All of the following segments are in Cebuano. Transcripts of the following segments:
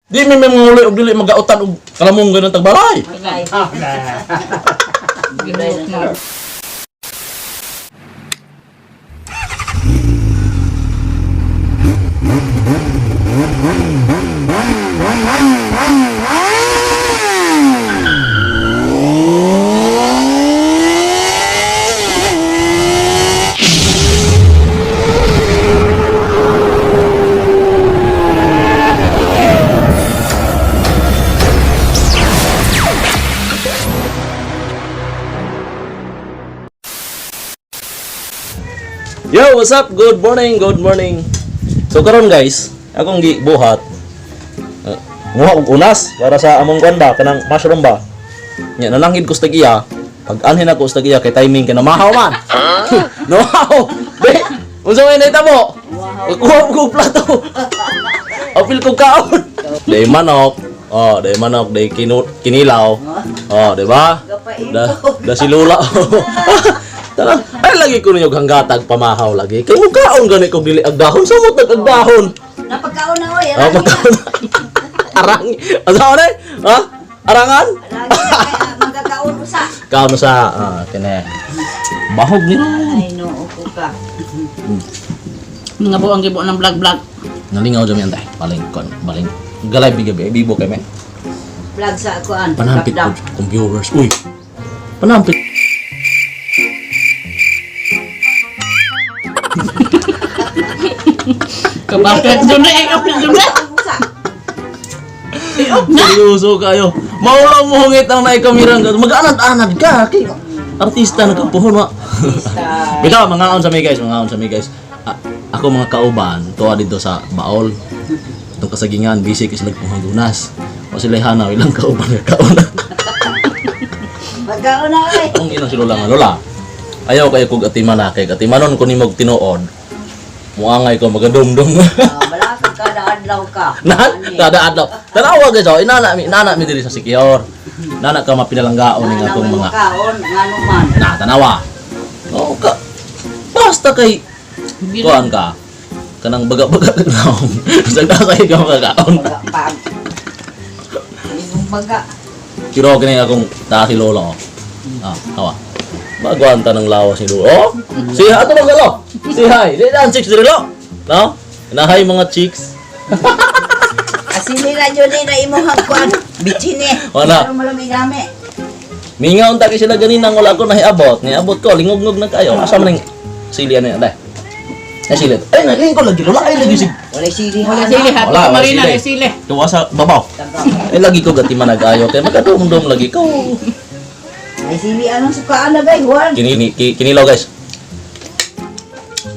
Di mi may mga og dili magautan og kalamong ganun tagbalay. Patay. Ginuot na. Yo, what's up? Good morning, good morning. So karon guys, akong gibuhat nguha og unas para sa among kuan ba kanang mushroom ba. Nya nananghid ko sa tag-iya. Pag anhin ako sa tag-iya kay timing kay namahaw man. Namahaw. Be, unsa may nahitabo? Kuha ko og plato. Apil ko kaon. Day manok. Oh, day manok, day kinilaw. Oh, di ba? Da, da si Lola. Tara, ay lagi ko ninyo hanggatag pamahaw lagi. Kay mo kaon gani kog dili agdahon, samot nag agdahon. Napagkaon na oy. Oh, pagkaon. Arang. Asa na? Ha? Arangan? Magkakaon usa. Kaon sa ah kene. Bahog ni. Ay no, upo ka. Mga buang gibo ng vlog-vlog. Nalingaw jami antay. Baling kon, baling. Galay bigabi, bibo kay me. Vlog sa kuan. Panampit ko kung viewers. Uy. Panampit. Kabakit doon na, i-off na doon na. Usa. I-off na. Seryoso kayo. Maulaw mo hungit ang naikamirang ka. Mag-anad-anad ka. Kay artista na ka puhon wa. Artista. Bitaw, mga on sa mi guys, mga on sa mi guys. Ako mga kauban, tuwa dito sa Baol. Itong kasagingan, busy kasi nagpuhagunas. O sila hanaw, ilang kauban nga kauna. Pagkaon na oy. Ang inang si Lola nga, Lola. Ayaw kayo kog atiman na kay atimanon ko nimog tinuod. Muangay ko magadumdum. Ah, balakad kada adlaw ka. Na, Ani. kada adlaw. Tanawa guys, oh, inana mi diri sa Sikior. Nana ka mapinalanggaon ning Nana atong may mga Makaon ngano man. na tanawa. Oo ka. Basta kay kuan ka. Kanang baga-baga ka naong. Sa kay ka makakaon. Baga pag. Imong baga. Kiro kini akong ta si lolo. Oh. Ah, hawa. Baguan ta ng lawas ni lolo. Oh, si ato bang galo? Si hi. Di dan chicks diri lo. No? Nahay mga chicks. Asili ra jud ni na imong kuan. Bitchine. Wala. Pero malami-lami. Mingaw ta kay sila ganina wala ko nahiabot. Niabot ko lingog-ngog na kayo. Asa man ning sili ani day. Ay sili. Ay naling ko lagi lola ay lagi sig. Wala sili. Wala sili, hato Wala, ka wala marina, sili. wala sili. Tuwa sa babaw. Ay lagi ko gati manag-ayo kay makadumdum lagi ko. Ay sili anong sukaan na gay Juan. Kinilaw guys.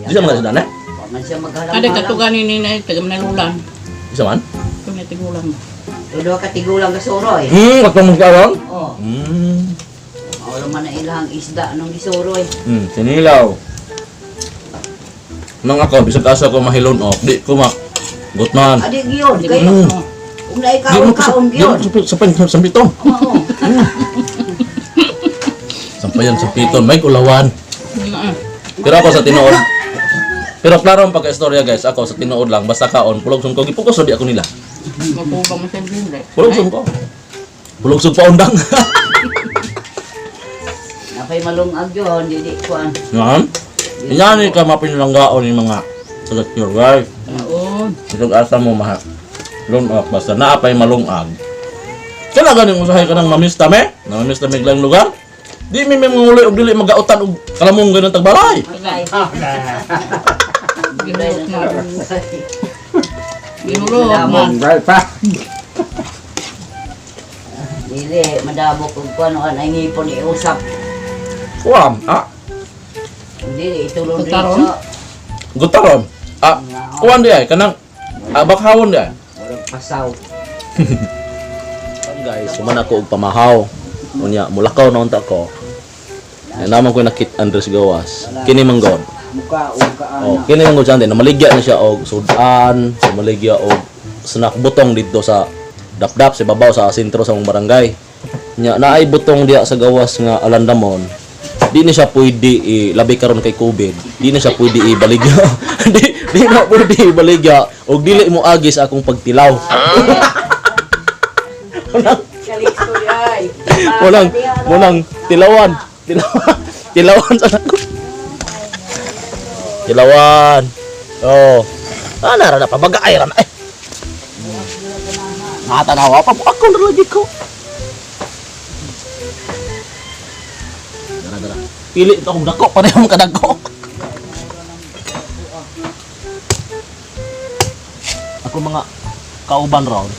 Di sa mga sudan eh? Wa man siya maghalam. Ada katugan ni na taga manalulan. Di sa man? Ito na tigulang. Duha ka tigulang gasuroy. Katong magkaroon? Oh, wala man na ilang isda nung gisuroy. Kinilaw. Nang ako, bisag asa ko mahilon ok, di ko ma gutman. Adi giyon kay kung naay Di mo kaon ko kaon di mo giyon. ko sa piton. Oo. Sampayan sa piton, may ulawan. Mm. Pero ako sa tinuod. Pero klaro ang pagka-istorya guys, ako sa tinuod lang basta kaon, pulog sungko, gipugos di ako nila. Magkuha mo sa bimbe. Pulog sungko. Pulog sungko paundang. Napay malungag yun, dili kuan. Yan. Yan ka mapinalanggaon yung mga taga-cure guys. Oo. Itong asa mo maha. Lungag basta naapay malungag. Kaya ganing usahay ka ng mamista me? Namamista me lang lugar? Di mi may manguli og dili magautan og kalamong ganun tagbalay. Patay. Ginuot na. Ginuot na. Dili madabok og kuan an ay ngipon iusap. Kuam, ah, Dili itulon Pagkaron? dito. gutaron. Ah, kuan di ay kanang ah, bakhawon di ay. Walang pasaw. Guys, human ako og pamahaw. Unya, mulakaw na unta ko. Ya, naman ko nakit Andres Gawas. Kini man god. Muka og kaana. Oh, kini man god siya namaligya na siya og sudan, namaligya og snack butong dito sa dapdap sa babaw sa sentro sa mong barangay. Nya naay butong diya sa gawas nga alandamon. Di na siya pwede i labi karon kay COVID. Di na siya pwede ibaligya. Di na pwede ibaligya og dili mo agi sa akong pagtilaw. Munang Kalikto ay. munang munang tilawan. Tilawan. Tilawan sa nako. Tilawan. Oh. Ah, nara na pabagay ra na eh. Natanawa pa po ako na lagi ko. Dara dara. Pili ito akong dako pareho mo kadako. Ako mga kauban round.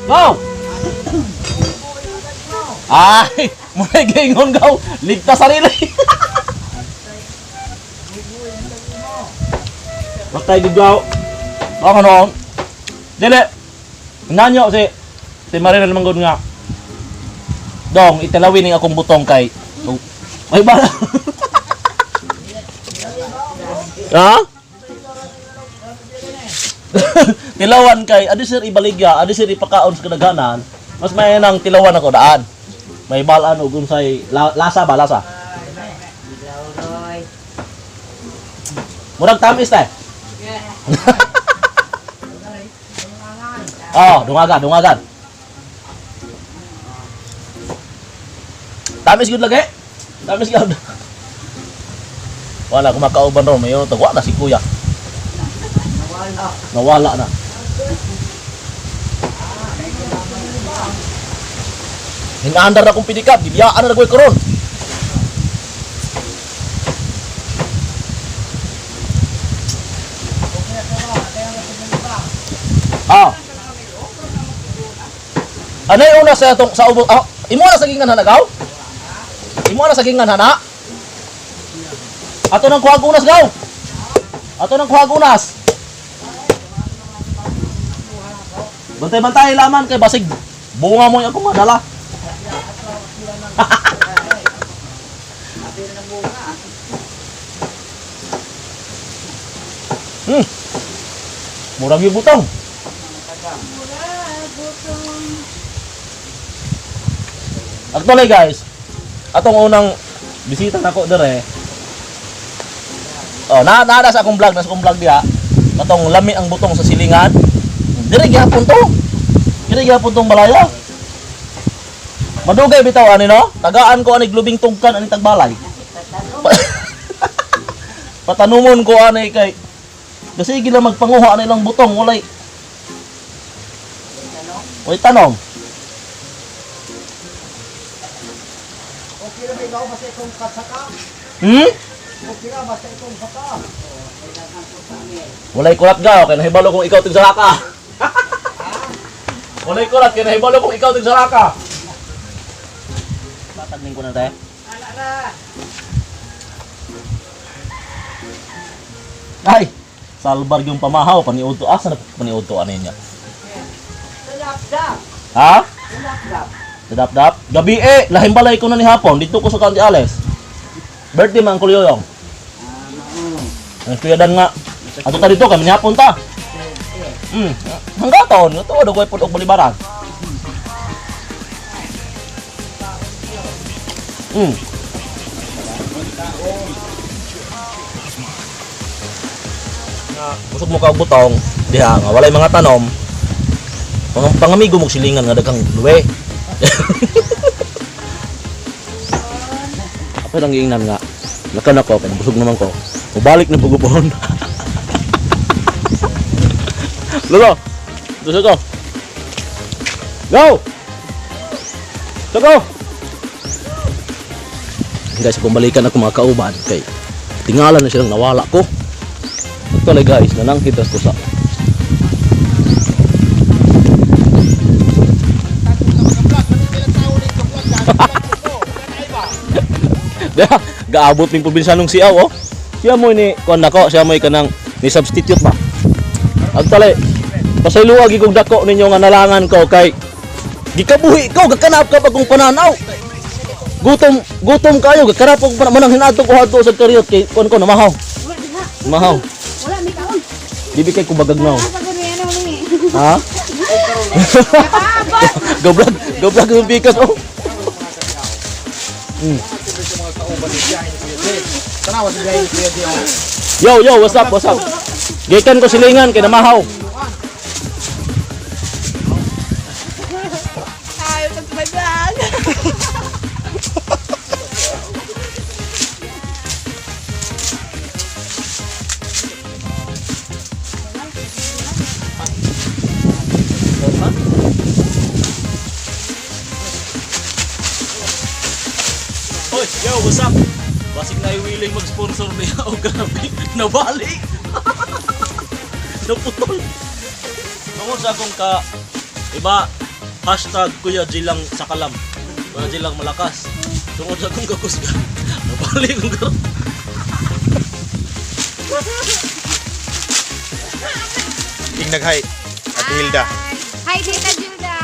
Go! Ay, muna gingon gaw. Ligtas sarili. Patay gid gaw. Ako noon. Dili. Nanyo si si Marina naman gud nga. Dong, italawin ning akong butong kay. Ay ba? Ha? Tilawan kay adi sir ibaligya, adi sir ipakaon sa kadaghanan. Mas may nang tilawan ako daan. May balaan og unsay lasa ba lasa. Roy. Murag tamis ta. Oh, dungagan, dungagan. Tamis gud lagi. Tamis gud. Wala kumakauban ron, mayo tagwa na si kuya. Nawala. Nawala na. Hinaandar na akong pinikap, gibiyaan na nagway karon. Ah. Ano yung una sa atong sa ubo? Ah, imo na sa gingan hanagaw? Imo na sa gingan hana? Ato nang kuhag unas gaw. Ato nang kuhag unas. Bantay-bantay laman kay basig bunga mo yung akong madala. Murag yung butong. Actually guys, atong unang bisita nako dire. Oh, na na sa akong vlog, nasa akong vlog diha. Katong lami ang butong sa silingan. Dire gyapon to. Dire gyapon tong balaya. Madugay bitaw ani no? Tagaan ko ani glubing tugkan ani tagbalay. Patanumon ko ani kay kasi gila magpanguha ani lang butong walay. Walay tanom. Okay na ba ikaw basta itong katsaka? Hmm? Okay na basta itong saka. Walay kurat ga, kay nahibalo kung ikaw tigsaraka. Walay kurat kay nahibalo kung ikaw tigsaraka. Tatagning ko na tayo. Ay, salbar yung pamahaw paniudto asa na paniudto ani niya. Tulap-dap. Ha? Tulap-dap. Dadap-dap. Gabi eh, lahim balay ko na ni hapon dito ko sa Kanti Ales. Birthday man ko yoyong. Ang kuya Dan nga. Ato ta dito kami ni hapon ta. Hanggang taon, ito daw ko'y og balibaran. Busog mo ka og butong, diha nga walay mga tanom. Mga pangamigo mo silingan nga daghang luwe. Ako lang giingnan nga. Lakan ako kay busog naman ko. Mubalik na pugupon. Lolo. Gusto ko. Go! Go go! Guys, kung balikan ako mga kauban kay tingala na silang nawala ko. Actually guys, nanangkit ko sa Diha, gaabot ning probinsanong siyaw oh. Siya mo ni kuan nako, siya mo kanang ni substitute ba. Agtali, pasayloa gid kog dako ninyo nga nalangan ko kay gikabuhi ko gakanap ka pag kong pananaw. Gutom, gutom kayo gakanap og manang hinadto ko hadto sa karyot kay kuan ko namahaw. Namahaw. Wala, may kaon. Di kay kubagagnaw. Ang pagod ano ni. Ha? Go vlog, go vlog yung bikas oh. Tanawa sa biyahe ni Kuya Dio. Yo, yo, what's up, what's up? Gikan ko silingan kay namahaw. Hi, welcome to my vlog. Hoy, yo, what's up? Basig na willing mag-sponsor niya. Oh, grabe. Nabali. Naputol. Tungod sa akong ka, iba, #KuyaGlang sa kalam. Kuya G lang malakas. Tungod sa akong kakusga. Nabali kong karon. Ing naghay. Ate Hilda. Hi, Tita Gilda.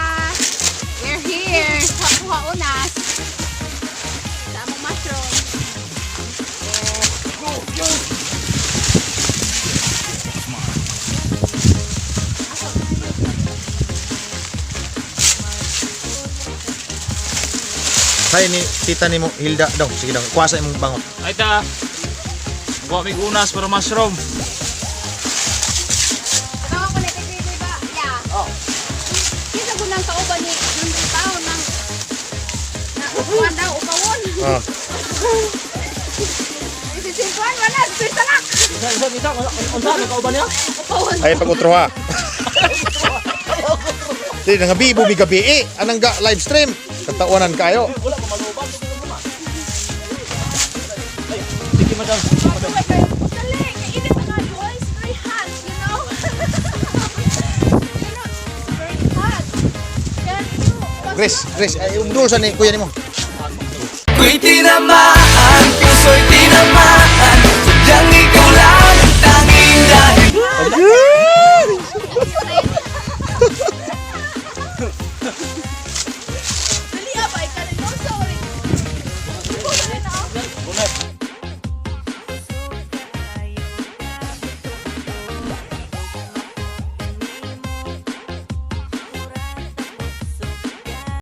We're here. Kuha unas. Sa among mushroom. Hay ni tita ni mo Hilda daw. Sige daw. Kuha sa imong bangot. Ay ta. Buwa mig unas para mushroom. Tawa ko na kay Tita ba? Yeah. Oh. Kinsa ko nang kauban ni Henry Tao nang na upuan daw upawon. Ah. Isisimpuan wala, sa talak. Isa, isa, isa. Unsa ka kauban niya? Upawon. Ay pag utro ha. Di nga bibo mi gabi eh. Anang ga live stream. Katawanan kayo. Wala pa maluban. Ay, sige madam. Sige, madam. Dali, kainit na kayo. It's very hot, you know? You know, it's very hot. Can you Grace, Grace, ay umdul sa ni kuya nimo. Ako'y tinamaan, puso'y tinamaan. Sadyang ikaw lang ang tanging dahil.